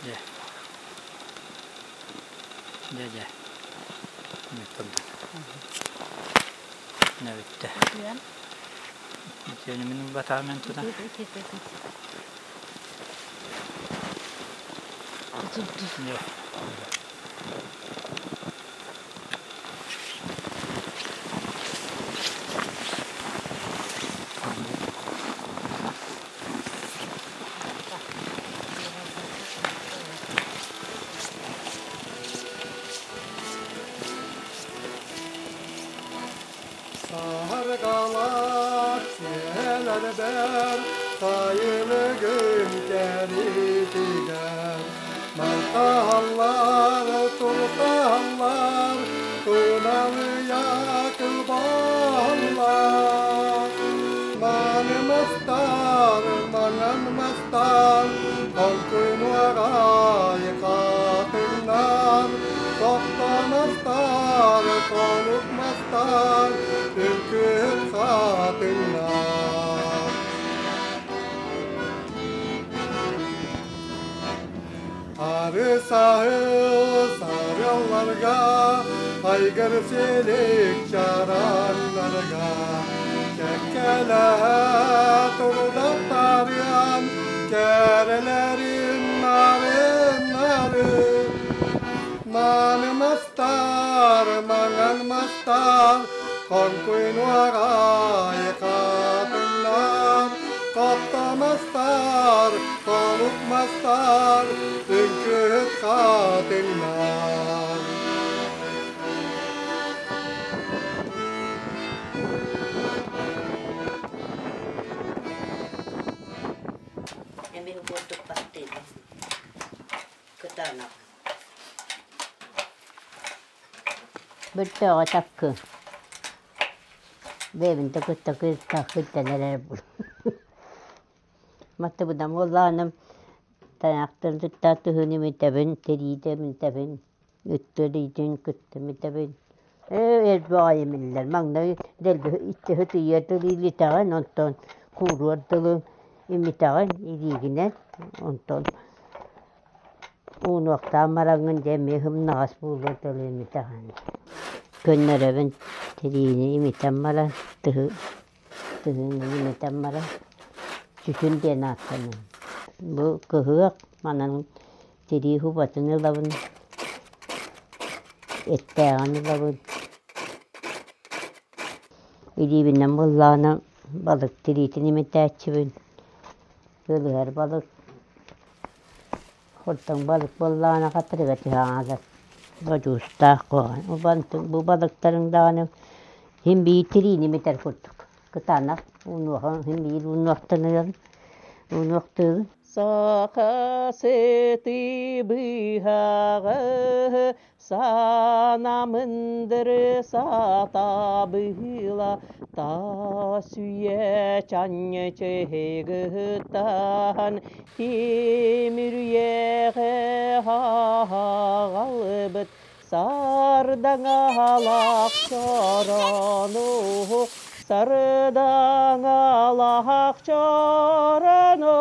Дьэ. Дьэ дьэ. Бүттэ. Бүтүөнү мин ылбатаҕым тутан. Дьэ. Саһаргалар сиэлэрбэр сайылыгым кэритигэр Малтаһаллар, туртаһаллар, туналыйа кылбаһаллар. Маны мастар, маҥан мастар, Хоҥкунуоҕай хатыҥнар, Тохтомостор, толук мастар, Үҥкүһүт хатыҥнар. Ары саһыл сарыалларга, айгыр силик чараҥнарга, кэккэлэһэ турдаттарыан, кэрэлэрин нарын-нары. Мааны мастар, маҥан мастар, хоҥкуйнуоҕай хатыҥнар, хопто мастар, толук мастар, үҥкүүһүт хатыҥнар. Эмиэ курдук баттыыбын. Кытаанах. Бөртөөҕө таккы. Бэйэбин да кытта кыттан эрэр Маттыбынан буоллаҕына тайахтан кытта тыһын имитэбин, тириитэ имитэбин, ыттыр иитин кытта имитэбин. Ээ элбэх имиллэр. Маҥнай дэлби икки ытыйа тыл илитэҕин, онтон кууруор дылы имитэҕин илиигинэн, онтон уунуохтаан бараҥҥын дьэ эмиэ сымнаҕас буолуор дылы имитэҕин. Көннөрөбүн тириини имитэн баран тыһы Тыһыынын имитэн баран сүтүн диэн ааттанар. Бу кыһыах манан тирии кубатын ылабын, эттээҕин ылабын. Илиибинэн буоллаҕына балык тириитин имитээччибин, ылыһар балык. Оттон балык буоллаҕына хатырыга түһэҕин бодьуустаах куһаҕан. Бу балыктарыҥ даҕаны Син биир тириини имитэр курдук. Кытаанах унуоха син биир унуохтаныгын унуохтуубун. Саха сыты быһаҕы санамындыр сатабыла тас үйэ чанчыгыттан тимир үйэҕэ аҕалбыт сардаҥалаах чорону сардаҥалаах чорону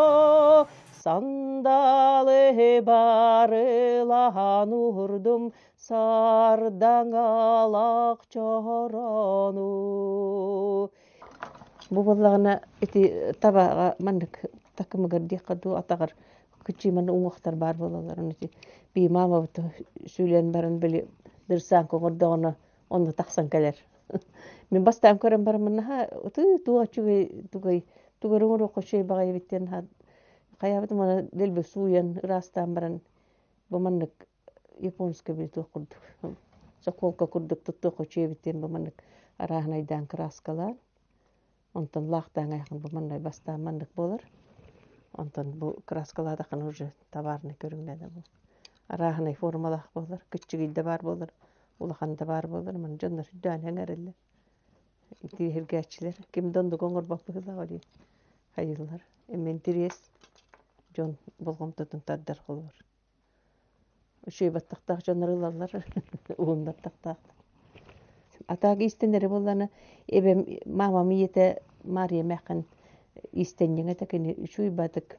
сандалы барылаан уурдум сардаҥалаах чорону. Бу буоллаҕына ити табаҕа маннык такымыгар диэххэ дуу атаҕар кыччыыманы уҥуохтар баар буолаллар ити бии маамабыт сүүлэн баран били дырсааҥка оҥордоҕуна онно тахсан кэлэр. Мин бастаан көрөн бараммын наһаа ытыы туох үчүгэй тугай тугары оҥоруохха үчүгэй баҕайы эбит диэн хайаабытым уонна дэлби сууйан ыраастаан баран бу маннык японскай били туох курдук соколка курдук туттуохха үчүгэй эбит диэн бу маннык арааһынайдаан кырааскалаан онтон лаахтаан айахан бу маннай бастаан маннык буолар онтон бу кырааскалаатаххына уже товарный көрүҥнэнэ бу арааһынай формалаах буолар кыччыгый да баар буолар улахан да баар буолар маны дьоннор үрдээн эҥэрэллэр интириэһиргээччилэр ким да оннугу оҥорбот быһыылаах дии хайыыллар эмиэ интириэс дьон болҕомтотун тардар холобур үчүгэй баттахтаах дьоннор ылаллар уһун баттахтаахтар а так иистэнэрэ буоллаҕына эбэм маамам ийэтэ Маарыйа эмээххин иистэнньэҥ этэ кини үчүгэй баатык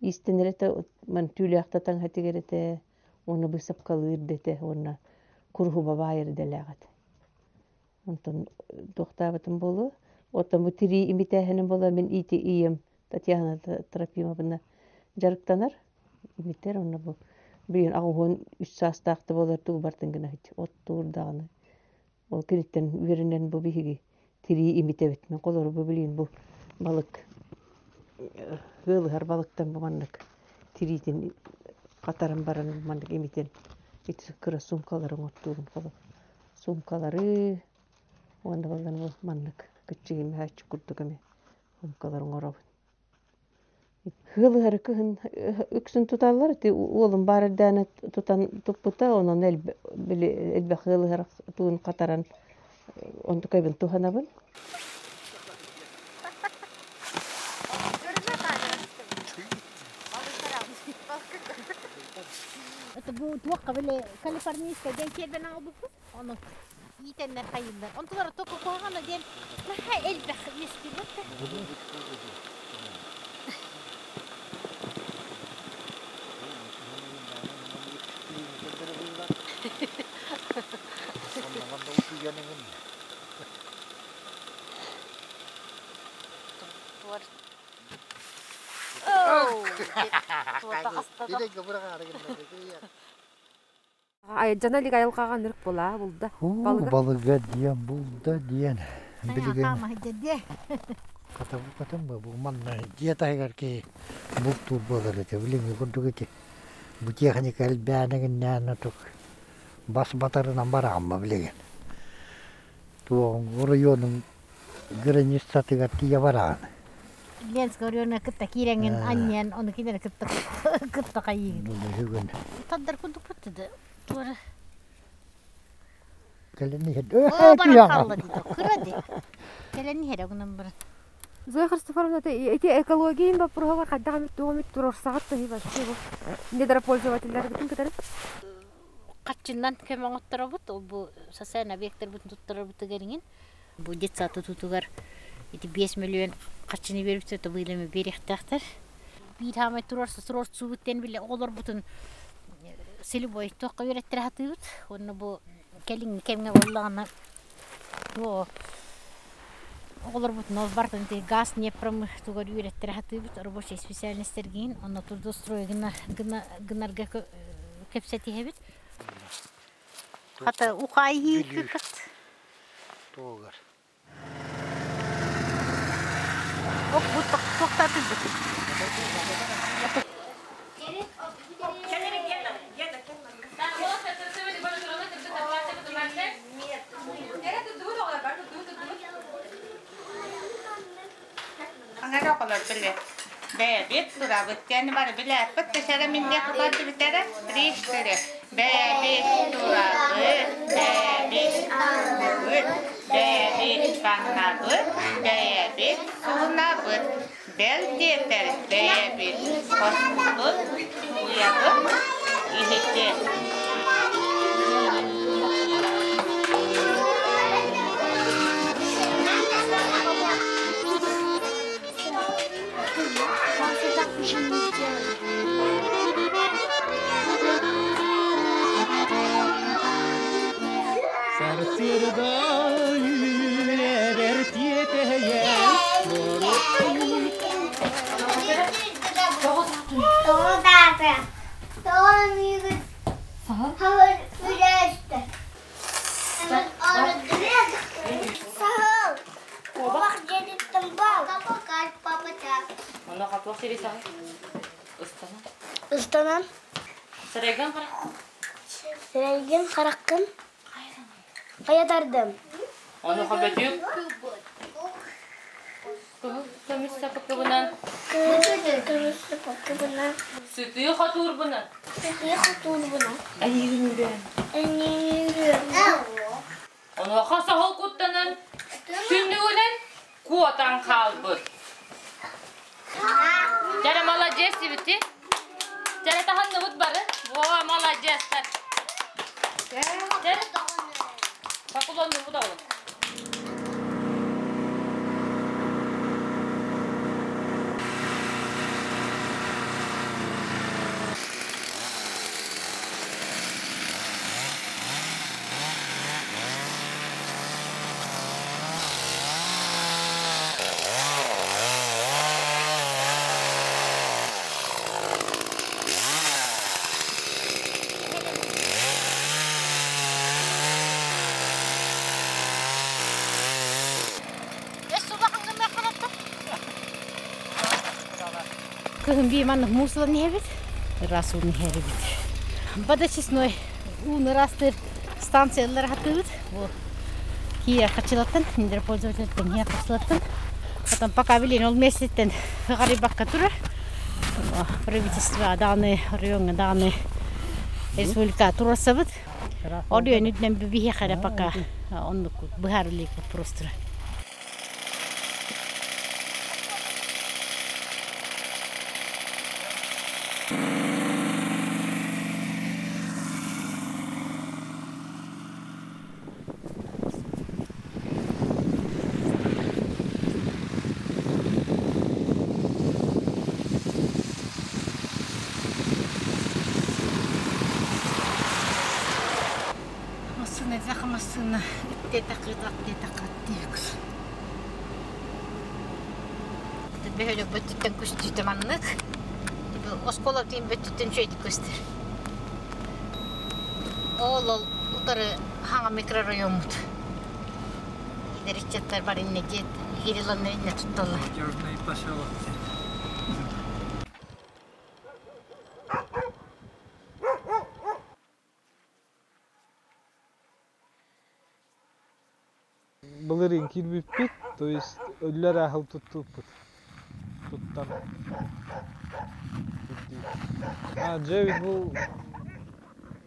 иистэнэр этэ маны түүлээх да таҥаһа тигэр этэ уонна быысапкалыыр да этэ уонна куруһуба баайар идэлээх этэ онтон туохтаабытым буолуо оттон бу тирии имитээһиним буолла мин иити ийэм Татьяна Трофимовна дьарыктанар имитэр онно бу билигин 83 саастаах да буолар тугу бартын гына оттуур даҕаны ол киниттэн үөрэнэн бу биһиги тирии имитэбит мин холору бу билигин бу балык ыалыһар балыктан бу маннык тириитин хатаран баран маннык имитэн ити кыра суумкалары оҥортуурум холобур суумкалары уонна баллан бу маннык кыччыгый мөһөөччүк курдук эмэ суумкалары оҥоробун Ыалыһары кыһын үксүн туталлар ити уолум баар эрдэҕинэ тутан туппута онон били элбэх ыалыһар туун хатаран онтукайбын туһанабын. Это бу туохха били калифорнийскай диэн киэрбэн аҕалбыппыт. Ону иитэннэр хайыыллар. Онтулара только куһаҕана диэн наһаа элбэх үөскүүллэр да. Дьоно илик айылҕаҕа ынырык буолаа булда. Уу, балыга диэн булда диэн билигин хатабы бу манна дьиэ таһыгар киһи бултуур буолар этэ билиҥҥи курдук ити бу техника элбээнигиннээн отук бас батарынан бараамма билигин туоҕуҥ оройуонуҥ границатыгар тиийэ бараҕын Ленскэй оройуона кытта киирэҥҥин анньан ону кинилэри кытта кытта хайыыгын. Бүгүн Тардар курдук да туора кэлэн иһэр Оо, баран хаалла дии кыра дии. Кэлэн иһэр гынан баран. Зоя Христофоровна, эти экология боппуруоһугар хайдах эмит туох эмит туруорсаҕыт туһи вообще бу недропользователлэргитин кытары? Хаччыннан көмө оҥотторобут, ол бу социальный объекттарбытын туттарарбытыгар иҥин. Бу детсад тутуутугар ити 5 миллион харчыны биэрбиттэр, то быйыл биэриэхтээхтэр. Биир хаамай туруорса туруорсуубут диэн били оҕолорбутун целевой туохха үөрэттэрэ сатыыбыт. Уонна бу кэлиҥҥи кэмҥэ буоллаҕына оҕолорбутун ол барытын ити газ нефть тугар үөрэттэрэ сатыыбыт рабочай специальностаргын онно трудоустрой гынарга кэпсэтиһэбит. Хата ухаайыы Туогар. Ок бу туохтаатырбыт. Кара оҕолор биле. Бэйэбит турабыт диэн бары билээппит тэшэрэ минне кутар Три, четыре. Бэйэбит турабыт, бэйэбит аһыыбыт, бэйэбит таҥнабыт, бэйэбит суунабыт. Бэл диэтэр бэйэбит хоспутун сууйабыт, иһити. Сарсыарда үөрэр тиэтэйэр Ыстанан. Сирэйгин хараххын хайа тардым. Онуоха бөтүүк кыһыл көмүс саппыкыбынан Көмүс саппыкыбынан сытыы хотуурбунан сытыы хотуурбунан эйигин үрэн эйигин Онуоха соһол куттанан түннүгүнэн куотан хаалбыт. Дьэрэ маладьыас дибити. Дьэрэ таһынныбыт бары. Во, маладьыастар. Дьэрэ Бакулоннубут оҕолор. Кыһын бии маннык муусулан иһэбит, ыраас ууну иһэрибит. Водочистной ууну ыраастыыр станциялары хатыыбыт. Бу киирэр хаччылаттан, недропользовательтэн киирэр хаччылаттан. Потом пока билин ол месяцтен ыгарыйбакка турар. Правительство даҕаны, оройуоҥҥа даҕаны республика туруорсабыт. Оройуон үрдүнэн биһиэхэ эрэ пока оннук быһаарылык вопрос турар. Массыына элбэх массыына Бөһүөлэк бөттүттэн көстүүтэ маннык. Оскуола тиин бөттүттэн үчүгэйдик көстөр. Ол ол утары хаҥа микрорайоммут. Эдэр ыччаттар бар иннэ диэт Кирилловна иннэ тутталлар. Молодежный поселок. Былырыын киирбиппит, то есть өллөр аһыл туттубуппут. Туттан. А, дьэ бу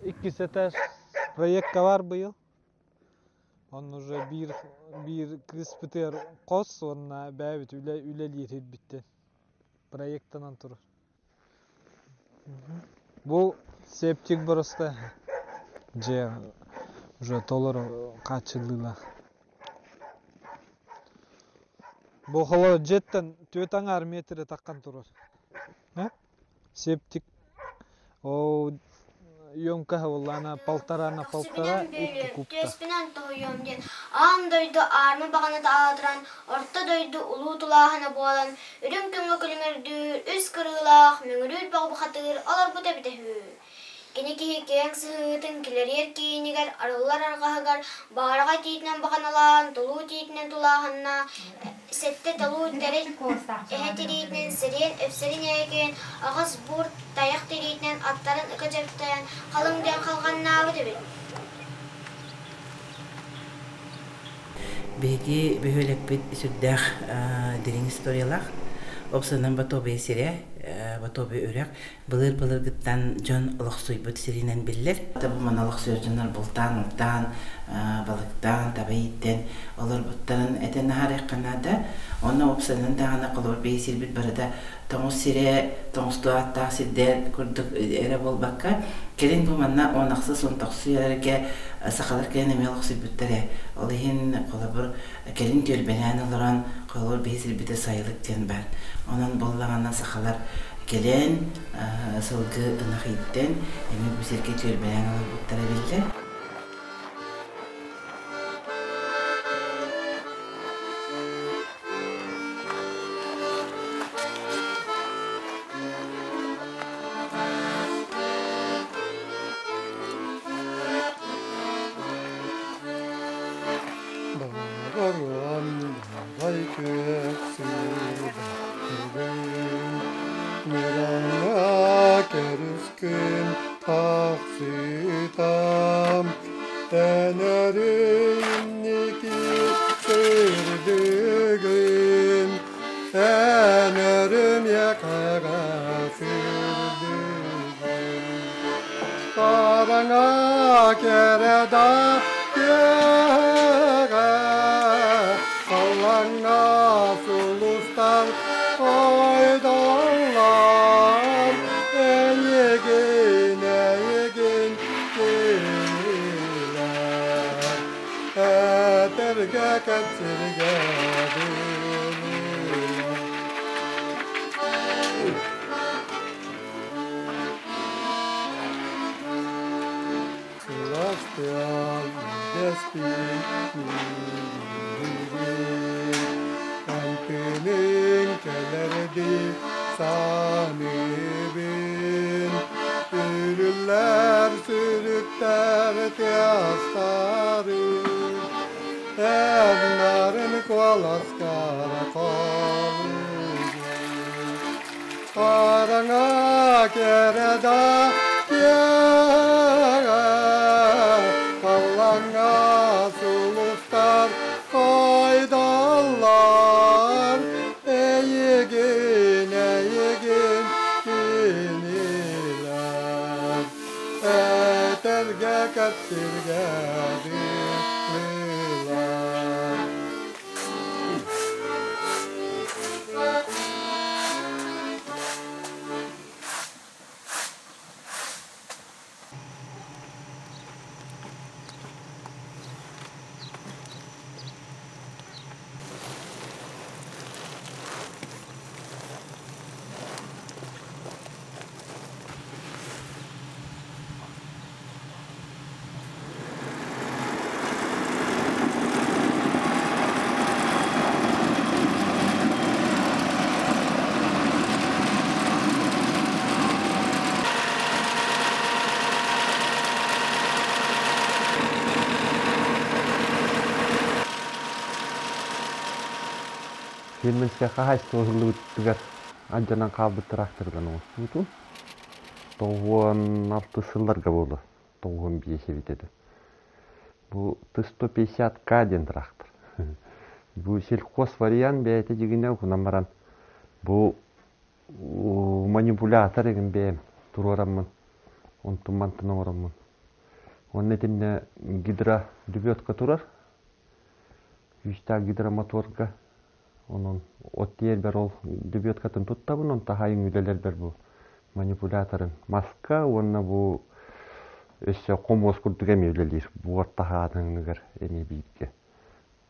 иккис этаж проектка бар быйыл. Он уже биир биир кыыспытыгар хос уонна бэйэбит үлэ үлэлиир ирбиттэн проектанан турар. Бу септик просто дьиэ уже толору хааччыллыылаах. Бу холо дьиэттэн түөрт аҥаар метрэ таххан турар. Септик Оо, емкоһа буоллаҕына полтора на полтора икки кубта. Түөспүнэн тоһуйуом диэн аан дойду аарма баҕаната аатыран, орто дойду улуу тулааһына буолан, үрүҥ күҥҥэ күлүмүрдүүр, үс кырыылаах, мөҥүрүүр бөҕө бухатыыр олорбута эбитэ үһү. Кини киһи киэҥ сыһыытын килэриэр киинигэр арыллар арҕаһыгар баараҕай тиитинэн баҕаналаан, толуу тиитинэн тулааһынна, сэттэ толуу тэрил эһэ тириитинэн сириэн өпсөрүн ээкэйэн, аҕыс бур тайах тириитинэн аттарын ыга дьаптайан, халыҥ диэн халҕаннаабыт эбит. Биһиги бөһүөлэкпит сүрдээх дириҥ историялаах. Опсанан Батобия сирэ, Батобия үрэх былыр-былыргыттан дьон олохсуйбут сиринэн биллэр. Бу манна олохсуйар дьоннор бултаан-алтаан, балыктаан, таба ииттэн олорбуттарын этэн аһарыахха наада. Онно опсанан даҕаны холобур биһи сирбит барыта тоҥус сирэ, тоҥустуу ааттаах сирдэр курдук эрэ буолбакка, кэлин бу манна он ахсыс, он тохсус үйэлэргэ сахалар кэлин эмиэ олохсуйбуттар ээ. Ол иһин холобур кэлин түөлбэлээн олорон холобур биһи сирбитэ сайылык диэн баар. Онон буоллаҕына сахалар кэлэн сылгы ынах ииттэн эмиэ бу сиргэ түөлбэлээн олорбуттара биллэр. Баран күөх сыырдарын Мыраҥҥа кэрискин тахсытам Тэнэрим ники сырдыгын Тэнэрим якаға сырдыгын Хараҥа кэрэ киэһэҕэ Халлаҥҥа сулустар ойдоллор Эйигин, эйигин кинилэр Этэргэ кэпсиргэ дылылар. Сыластыал дэспит миигин, Антыныҥ кэлэрди саныыбын. Үрүллэр сүрүктэр тыастарын, Эн нарын куоласкар холуйбут. Хараҥа кэрэ да киэҥэ, Халлаҥҥа сулустар ойдоллор, Эйигин, эйигин кинилэр Этэргэ кэпсиргэ дылылар. Фермерскэй хаһаайыстыба ыһыллыбытыгар алдьанан хаалбыт тракторынан оҥостубутум. 96 сылларга буолуо, 95 эбит этэ. Бу Т-150К диэн трактор. Бу сельхоз вариант бэйэтэ дьигинэ уһунан баран бу манипулятор игин бэйэм туруораммын, онтун мантан оҥороммун. Уонна итиннэ гидродебетка турар, күүстээх гидромоторга. Онон от тиэрбэр ол дебеткатын туттабын, он таһайын үлэлэрбэр бу манипуляторын маска уонна бу өссө хомуос курдук эмиэ үлэлиир. Буор таһаатыҥыгар эмиэ бииргэ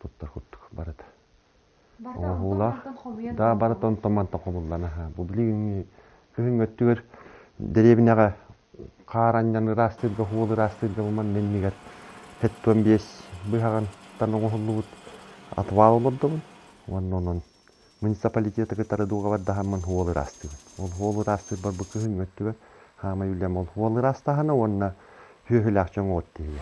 туттар курдук барыта. Оҥоһуулаах. Да, барыта онтон мантан хомуллан аха. Бу билигин кыһын өттүгэр дэриэбинэҕэ хаар анньан ыраастыырга, хуол ыраастыырга бу манна иннигэр 75 быһаҕантан оҥоһуллубут отвал олордобун. Уонна онон муниципалитеты кытары дуогабардаһаммын хуол ыраастыыбын. Ол хуол ыраастыырбар бу кыһыҥҥы өттүгэр хаамай үлэм ол хуол ыраастаһына уонна сүөһүлээх дьоҥ от тиһигэ.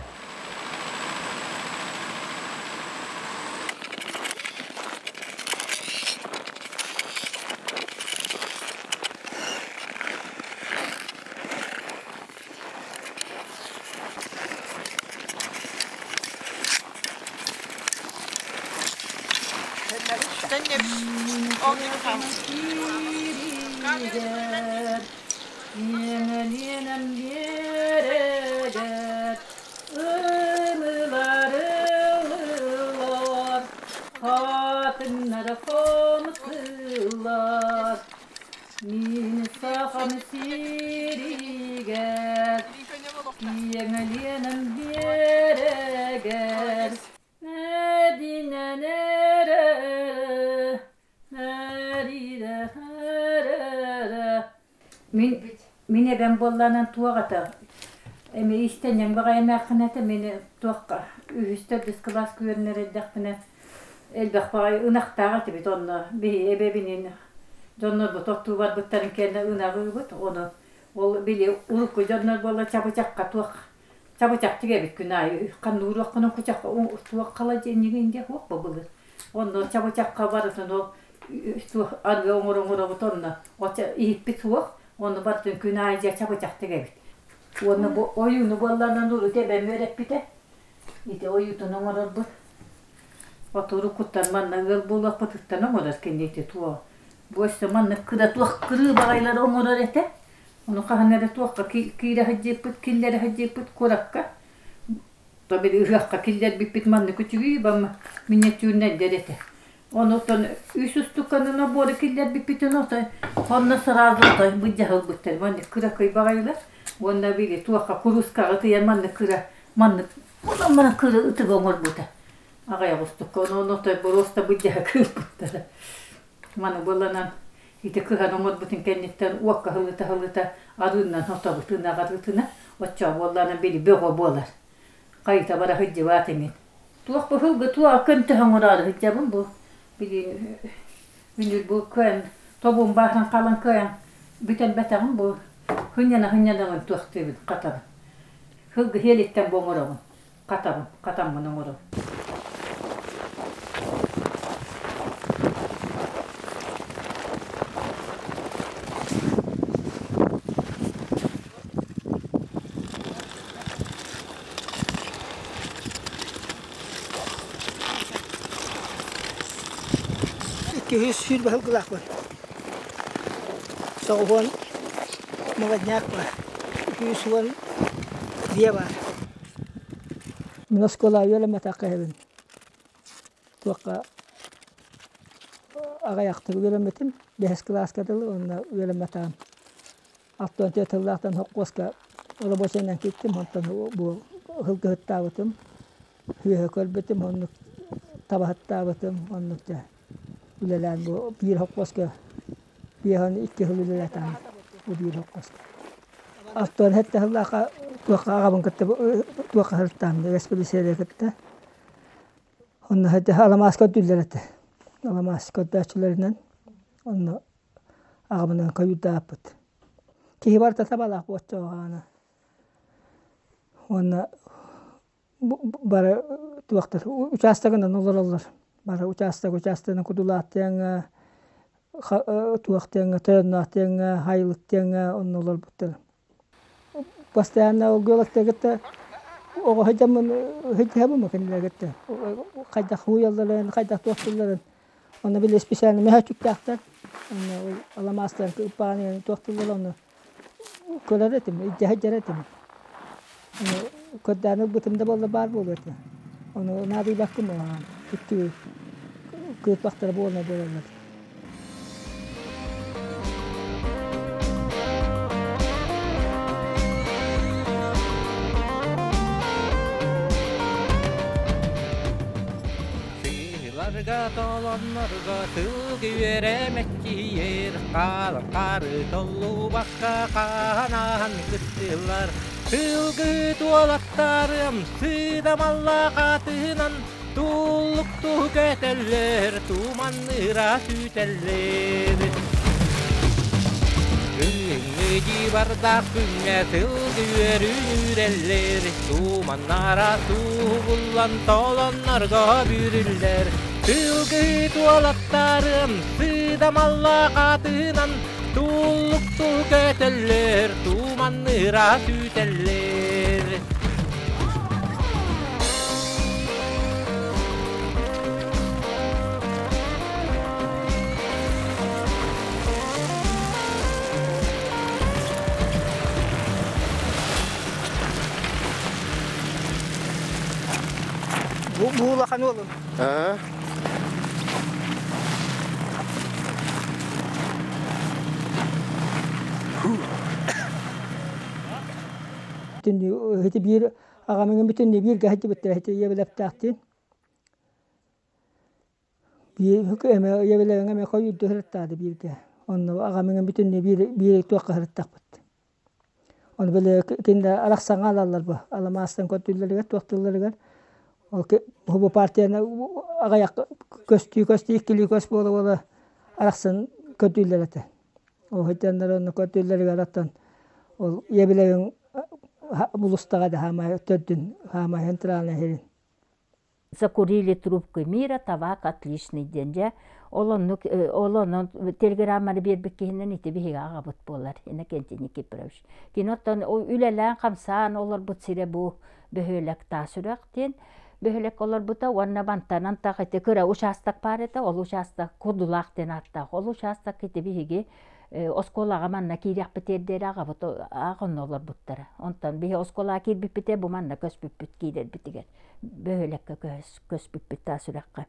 Иэҥэлиэнэн биэрэгэр ымылар ылылар, хатыҥнара хомсылар. Мин сахам сиригэр киэҥэлиэнэн биэрэгэр Мин мин эбэм буоллаанан туох этэ эми истэнньэҥ баҕайы эмээххин этэ мин туохха үһүс төрдүс кылааска үөрэнэр эрдэхпинэ элбэх баҕайы ынахтаах этибит онно биһи эбэбинин дьоннорбут оттуу барбыттарын кэннэ ынах ыыбыт ону ол били урукку дьоннор буолла чабычахха туох Чабычахтык эбит күн аайы ханнууруоххунан кучах туох холодильнигын диэх уох былыр. Онно чабычахха барытын ол туох арыы оҥоро оҥоробут онно оча иһиппит суох онно барытын күн аайы дьэ чабычахтык эбит. Уонна бу ойууну буоллаҕына урут эбэм үөрэппитэ. Ити ойуутун оҥорорбут. Отуру куттан манна ыал буолуохпутуттан оҥорор кини ити туох. Бу өссө маннык кыра туох кырыы баҕайылары оҥорор этэ. Ону хаһан эрэ туохха киирэ сылдьыппыт, киллэрэ сылдьыппыт куоракка. То били ыһыахха киллэрбиппит маннык үчүгэй бам миниатюрнайдар этэ. Онуттан үс устуканын обуору киллэрбиппитин отой онно сразу отой былдьаһылбыттар. Маннык кыракый баҕайылар. Уонна били туохха куруускаҕа ытыйан маннык кыра маннык манан кыра ытыгы оҥорбута. Аҕыйах устукка ону отой боруоста былдьаһа кыырбыттара. Маны буоланан ити кыһан оҥорбутун кэнниттэн уокка ыһылыта-ыһылыта арыыннан отобутун аҕарыытына оччоо буоллаҕына били бөҕө буолар. Хайыта бара сылдьыбат иҥин. Туох быһылгы туох көнтөһө оҥороору сылдьабын бу били үнүр бу кыайан тобуум бааһыран хаалан кыайан бүтэрбэтэҕим бу сынньана-сынньанабын туохтуубун хатабын. Сылгы сиэлиттэн бу оҥоробун хатабын хатаммын оҥоробун. Икки сүүрбэ сылгылаахпын. Соҕуһуон молодняк бар. 215 бар. Мин оскуола үөрэммэтэх киһибин. Туохха аҕыйахтык үөрэммитим. Бэһис кылааска дылы уонна үөрэммэтэҕим. 64 тыллаахтан холкуоска рабочайынан кииртим. Онтон бу сылгыһыттаабытым, үөһэ көрбүтүм, оннук табаһыттаабытым, оннук дьэ үлэлээн бу биир холкуоска 52 сыл үлэлээтэҕим бу биир холкуоска. Оттон сэттэ сыллаахха туохха аҕабын кытта туохха сырыттаҕым экспедициялары кытта. Онно аламаас көрдүүллэр этэ. Аламаас көрдөөччүлэринэн онно аҕабынан көйүүрдээх Киһи барыта табалаах буоччоҕаана. Уонна бары туохтар учаастагынан олороллор. Бары учаастак учаастагынан кудулааттыаҥа, туохтыаҥа, тойонноохтыаҥа, хайылыктыаҥа онно олорбуттар. Постоянно ол геологтаргытта оҕо сылдьаммын сылдьыһабын кинилэргитте хайдах хууйалларын, хайдах туохтуулларын. Онно били специально мөһөөччүктээхтэр. Онно ол аламаастарын ыппаҕын туохтууллар онно көрөр этим, илдьэ сылдьар этим. Ону көрдөөн ылбытым да буолла баар буолуо этэ. Ону наадыйбаккын буолаҕын. Икки кыырпахтара буолна буолаллар. Сыыларга толоннорго сылгы үөрэмэччийэр хаалар хары толлубакка хаһан кыттыллар Сылгы туолаттарым сыдамаллаах атыһынан туллуктуу көтөллөр, туманныыра сүүтэллэр. Күһүҥҥү дьыбардаах күҥҥэ сылгы үөрүн үүрэллэр, туманнара суугуллан толоннорго бүрүллэр. Сылгы туолаттарым сыдамаллаах атыһынан Туллуктуу көтөллөр, туманныыра сүүтэллэр. Бу улахан уолум. Аа. Бүтүннүү ити биир аҕамыҥын бүтүннүү бииргэ сылдьыбыттара ити ийэбилэптээхтиин. Биир эмэ ийэбилэриҥ эмэ хойуурду сырыттаады бииргэ. Онно аҕамыҥын бүтүннүү биир биир туохха сырыттахпыт. Ону били кинилэр арахсаҥа алаллар бу аламаастан көрдүүллэригэр туохтуулларыгар ол бу партияны аҕыйах көстүү көстүү иккилии көс буола-буола арахсан көрдүүллэр этэ. Ол сылдьаннар онно көрдүүллэригэр оттон ол ийэбилэрин булустаҕа да хаамай төрдүн хаамайын тураан иһирин. Закурили трубку мира, табак отличный диэн дьэ ол оннук ол онон телеграмманы биэрбит киһинэн ити биһиги аҕабыт буолар Иннокентий Никифорович. Кини оттон үлэлээн-хамсаан олорбут сирэ бу бөһүөлэк Таас Үрэх диэн бөһүөлэк олорбута уонна мантан антах ити кыра учаастак баар этэ ол учаастак Курдулаах диэн ааттаах ол учаастак ити биһиги оскуолаҕа манна киириэхпитигэр диэри аҕабыт аах онно олорбуттара. Онтон биһи оскуолаҕа киирбиппитэ бу манна көспүппүт киирэрбитигэр бөһүөлэккэ көспүппүт таас үрэххэ.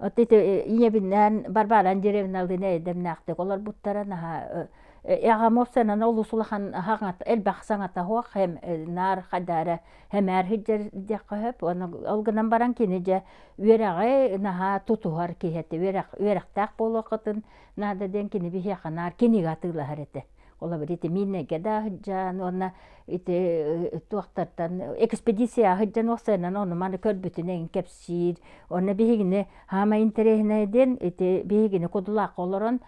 От ити ийэбинээн Варвара Андреевналыын эйдэмнээхтик олорбуттара наһаа аҕам уопсайынан олус улахан хаҥат элбэх саҥата суох хэм наар хайда хэмээр сылдьар диэххэ сөп уонна ол гынан баран кини дьэ үөрэҕи наһаа тутуһар киһи этэ үөрэх үөрэхтээх буолуоххутун наада диэн кини биһиэхэ наар кинигэ атыылаһар этэ Холобур, ити Мииннэйгэ да сылдьан уонна ити туохтартан экспедиция сылдьан уопсайынан ону-маны көрбүтүн эҥин кэпсиир. Уонна биһигини хаамай интэриэһинэй диэн ити биһигини Кудулаахха олорон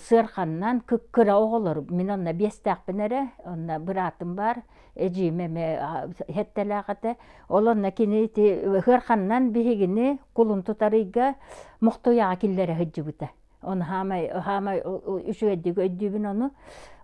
сыарханнан кыккыра оҕолор мин онно биэстээхпин эрэ онно быраатым баар эдьиийим эмиэ сэттэлээх этэ ол онно кини ити сыарханнан биһигини кулун тутар ыйга Мохтуйаҕа киллэрэ сылдьыбыта Оны хаамай хаамай үчүгэйдик өйдүүбүн ону.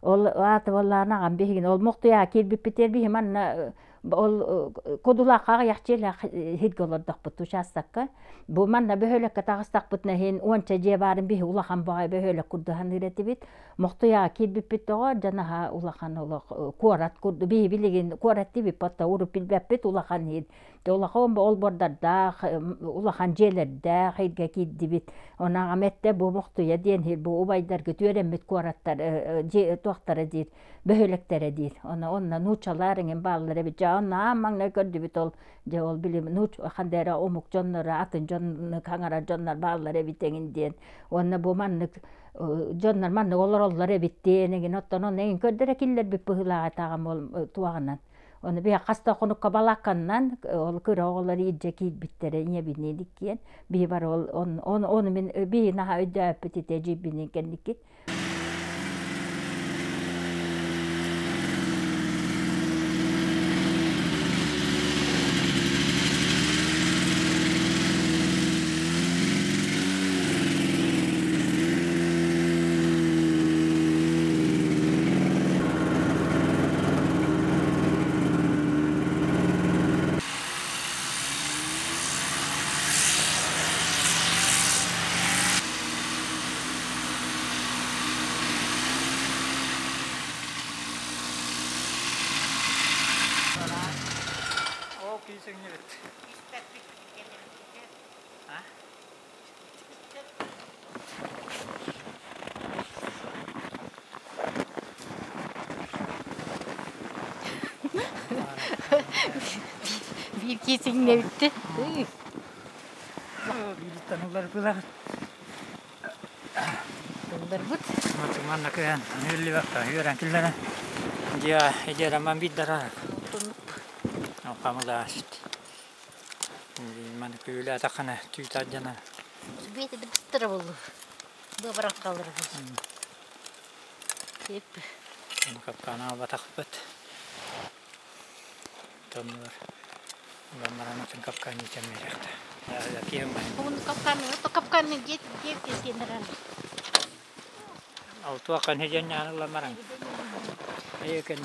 Ол аата буоллаҕына аҕам биһигини ол Мохтуйаҕа киирбиппитигэр биһи манна ол Кудулаахха аҕыйах дьиэлээх сиргэ олордохпут учаастакка. Бу манна бөһүөлэккэ таҕыстахпытына иһин уонча дьиэ баарын биһи улахан баҕайы бөһүөлэк курдук саныыр этибит. Мохтуйаҕа киирбиппит тоҕо дьэ наһаа улахан олох куорат курдук биһи билигин куорат диэбиппит оттон урут билбэппит улахан иһин Улахан олбуордардаах, улахан дьиэлэрдээх сиргэ киирдибит. Ону аҕам эттэ бу Мохтуйа диэн сир бу убайдаргыт үөрэммит куораттар дьиэ туохтара диир, бөһүөлэктэрэ диир. Ону онно нууччалар эҥин бааллар эбит. Дьэ онно аан маҥнай көрдүбүт ол дьэ ол били нууч ханна эрэ омук дьонноро атын дьон хаҥарар дьоннор бааллар эбит эҥин диэн. Уонна бу маннык дьоннор маннык олороллор эбит диэн эҥин оттон онно эҥин көрдөрө киллэрбит быһыылаах этэ аҕам ол туоҕунан. Ону биһи хас да хонукка балаакканнан ол кыра оҕолор иирдьэ киирбиттэрэ ийэбиниин иккиэн биһи бары ол ону мин биһи наһаа өйдөөппүт ити эдьиийбиниин кэнники. Ол киисиҥнибит. Биир киисиҥнэбитти. Биириттэн ылларбылар. Ылларбыт. Манна кыһан үөллүбэккэ үөрэн киллэрэн. Дьиэ эдьиэраман биирдара. Хамылаашт. Маны күүлээтэххинэ түүтэ алдьанар. Бэйэтэ да быстара буоллу. Быабаран хаалара буоллу. Тип. Ону капкаана албатахпыт. Тоннулар. Ылан атын капкаан иитэн биэриэхтэ. Киһим Уну капкааны, ото капкааны дет дет дет Ол туоххан хидьэн ылан баран. Эйэкэн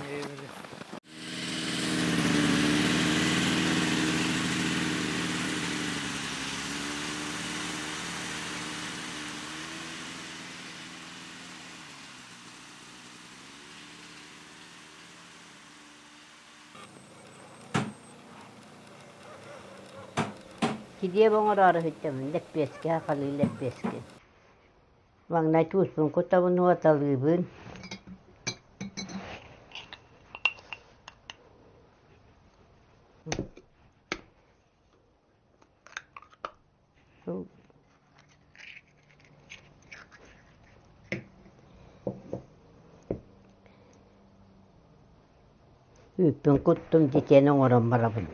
Килиэп оҥороору сылдьабын, лэппиэскэ, сахалыы лэппиэскэ. Маҥнай тууспун кутабын, уоталыыбын. Үүппүн куттум дьитиэн оҥорон барабын.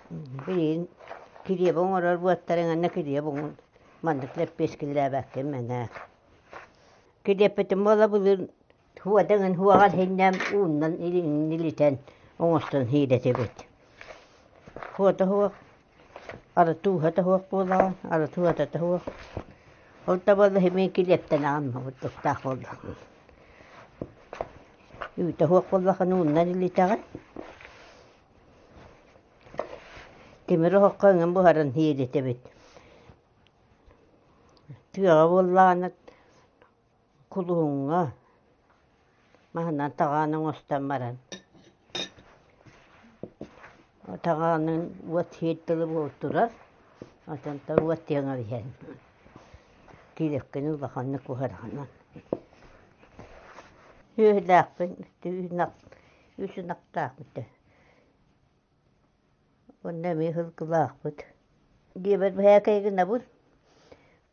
Билигин килиэби оҥорор буоттарыҥ анна килиэп оҥор маннык лэппиэскилээбэккин мэнээк. Килиэппитин буола былыр хуодаҥын хуоҕар иһиннэм ууннан илитэн оҥостон иһиирэтибит. Хуота хуох арытууһа да суох буолаҕын, арытууһата да суох. Ол да буоллар мин килиэптэн аҕам бурдуктаах буоллаҕым. Үүтэ суох буоллаххына ууннан илитэҕин. Тимир оһоххо ыҥын буһаран иһииритэбит. Тыаҕа буоллаҕына кулуһуҥҥа маһынан таҕаан оҥостон баран таҕаанын уот сиир тылы буолтурар отонтон уот тиэҥэ иһэн киирэккини улаханнык буһараҕынан сүөһүлээхпин үс ынахтаахпыт уонна эмиэ сылгылаахпыт диэбэр бэһээкэй гынабын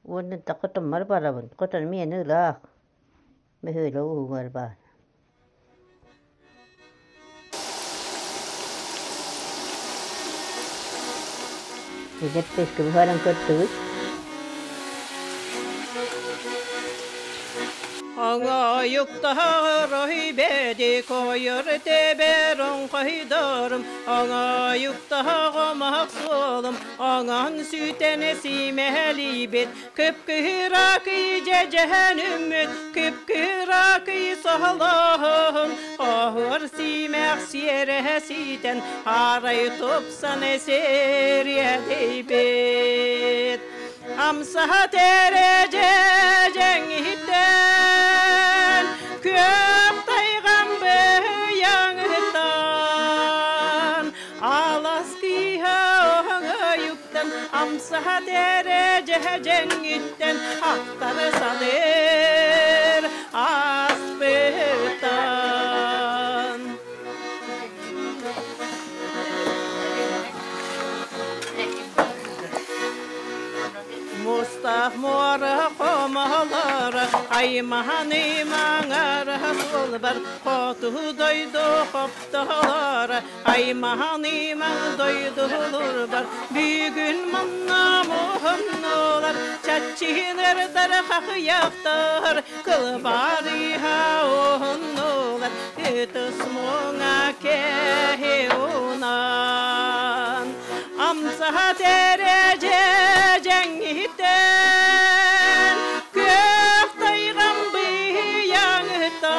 уонна да хотоммор барабын хотон миэнэ ыраах бөһүөлэк уһугар баар Эдэртэскэ буһаран көрдүгүт Оҥоойуктаһаҕырой тэбэр оҥхойдорум, Оҥоойуктаһаҕымах суолум, Оҥон сүтэн симэһэлийбит, Кып-кыыракый дьэдьэһэн үммүт, Кып-кыыракый соһолоһум, Оһуор симэх сиэрэһэ ситэн, Арай тупсан сириэдийбит. Амсаһа тэрэдьэдьэҥ иһиттэн, Күөх тайҕам быйаҥыттан, Алас кыыһа оһоҥойуктан, Амсаһа тэрэдьэдьэҥҥиттэн Ахтары саныыр ааспыттан. Мустаах муора хомолоро, аймаһаны маҥара суолбар, хоту дойду хоптолоро, аймаһаны маҥ дойдулурбар, бүгүн манна муһуннулар, чаччыһынырдар хахыйахтар, кылбарыһа уһуннулар, ытыс муҥа кэһи унан. Амсаһа тэрэдьэдьэҥҥиттэн, күөх тайҕам быйаҥыттан,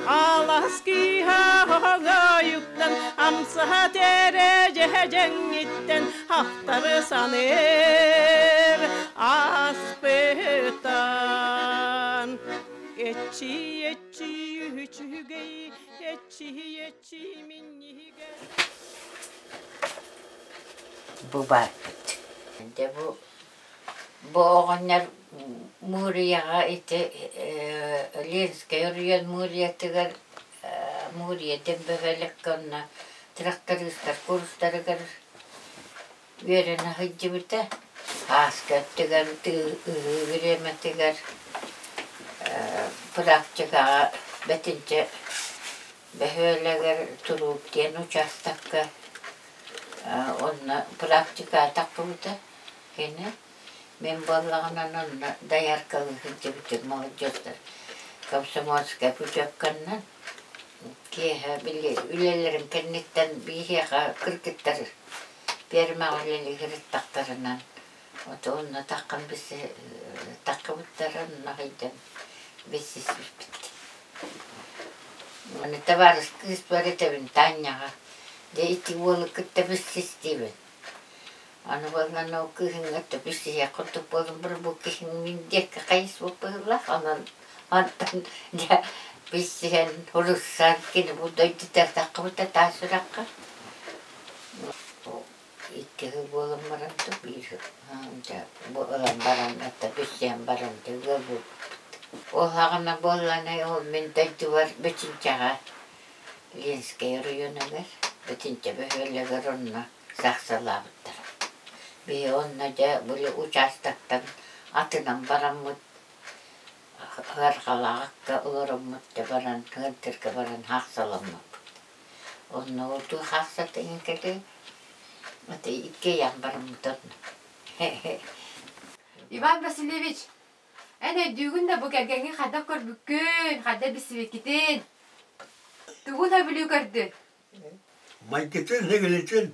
алас кыыһа хоҥойуктан, амсаһа тэрэдьэдьэҥҥиттэн ахтары саныыр ааспыттан. Эчи, эчи, үчүгэй, эчи, эчи, минньигэ. Бу баарбыт. Дьэ бу бу оҕонньор Мурияҕа ити Ленскэй оройуон Муриятыгар Мурия диэн бөһүөлэккэ онно трактористар курстарыгар үөрэнэ сылдьыбыта. Ааска өттүгэр ыһыы бириэмэтигэр практикаҕа бэтинчэ бөһүөлэгэр Туруук диэн учаастакка онно практика таххыбыта кини. Мин буоллаҕына онно дояркалыы сылдьыбытым молодежтар комсомольскай путевканнан киэһэ били үлэлэрим кэнниттэн биһиэхэ кыргыттар пиэрмэҕэ үлэлии сырыттахтарынан ото онно таххан таххыбыттара онно сылдьан билсиспиппит. Аны табаарыс кыыс бар этэбин Таанньаҕа дьэ ити уолу кытта билсистибин. Аны буоллаҕына ол кыыһыҥҥа билсиһиэх курдук буолан баран бу киһиҥ мин диэки хайыс быһыылаах онон онтон дьэ билсиһэн уруссан кини бу дойдутугар таххыбыта таас үрэххэ. Ити Икки сыл буолан баран да биир бу ылан баран это билсиһэн баран да ыал буолбуппут. Ол саҕана буоллаҕына ол мин дойдубар Бэчинчэҕэ Ленскэй оройуонугар Бэчинчэ бөһүөлэгэр онно саахсалаабыттара. Биһи онно дьэ били участоктан атынан бараммыт ыарҕалаахка олороммут дьэ баран ыантырга баран хаахсаламмыппыт. Онно ол туох хаахсатыҥ кэлиэй ити иккиэйэх бараммыт онно. Иван Васильевич, эн өйдүүгүн да бу кэргэҥҥин хайдах көрбүккүн, хайдах билсибиккитин? Тугун сөбүлүү көрдүн? Майгытын, сигилитин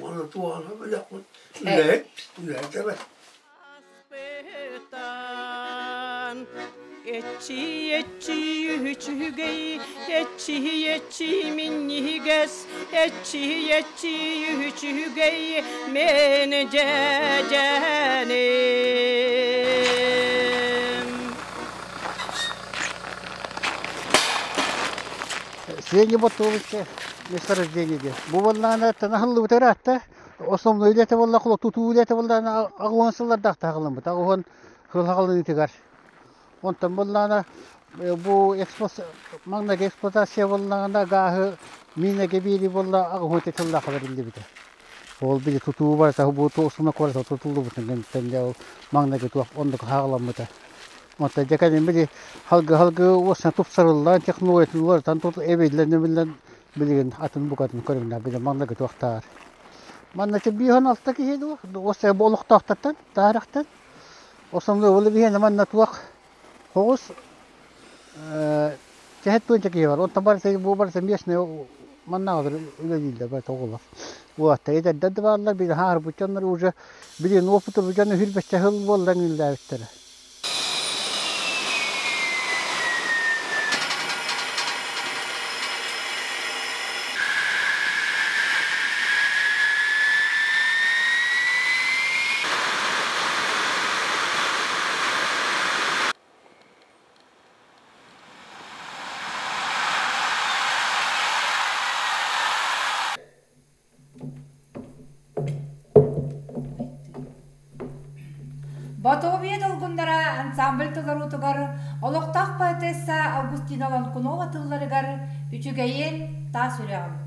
уонна туоҕана билэхпит. Үлэһит, үлэһит эбэт. Эчи, эчи, үчүгэй, эчи, эчи, минньигэс, эчи, эчи, үчүгэй, мен дьэдьэним. Средний Ботулыча месторождение диэн. Бу буоллаҕына танаһыллыбыта ыраатта. Основной үлэтэ буолла, тутуу үлэтэ буоллаҕына аҕыһын сыллардаах таһыллыммыт. Аҕыһын сыл хаҕылыныытыгар. Онтон буоллаҕына бу маҥнайгы эксплуатация буоллаҕына гааһы миинэгэ биэрии буолла аҕыһын тыллаах бэриллибитэ. Ол били тутуу барыта бу основной куората тутуллубутун кэнниттэн ол маҥнайгы туох оннук хаҕыламмыта. Онтон дьэ кэлин били халгы-халгы уосна тупсарыллан технологиятын уларытан эбиллэн-эбиллэн билигин атын букатын көрүҥнээх били маҥнайгы туохтааҕар. Манна 56 киһи дуо уоссай бу олохтоохтортон таарахтан основной ол биһиэнэ манна туох хоҕус чэһэт туонча киһи бар онтон барыта бу барыта местный маннааҕылар үлэлииллэр барыта оҕолор уолаттар эдэрдэр да бааллар били хаарбыт дьоннор уже билигин опыты бу дьону хүрбэччэ сыл буолла үлэлээбиттэрэ. Ботуобуйа долгуннара ансамбль толоруутугар олохтоох поэтесса Августина Лонкунова тылларыгар «Үчүгэйин, таас үрэҕим»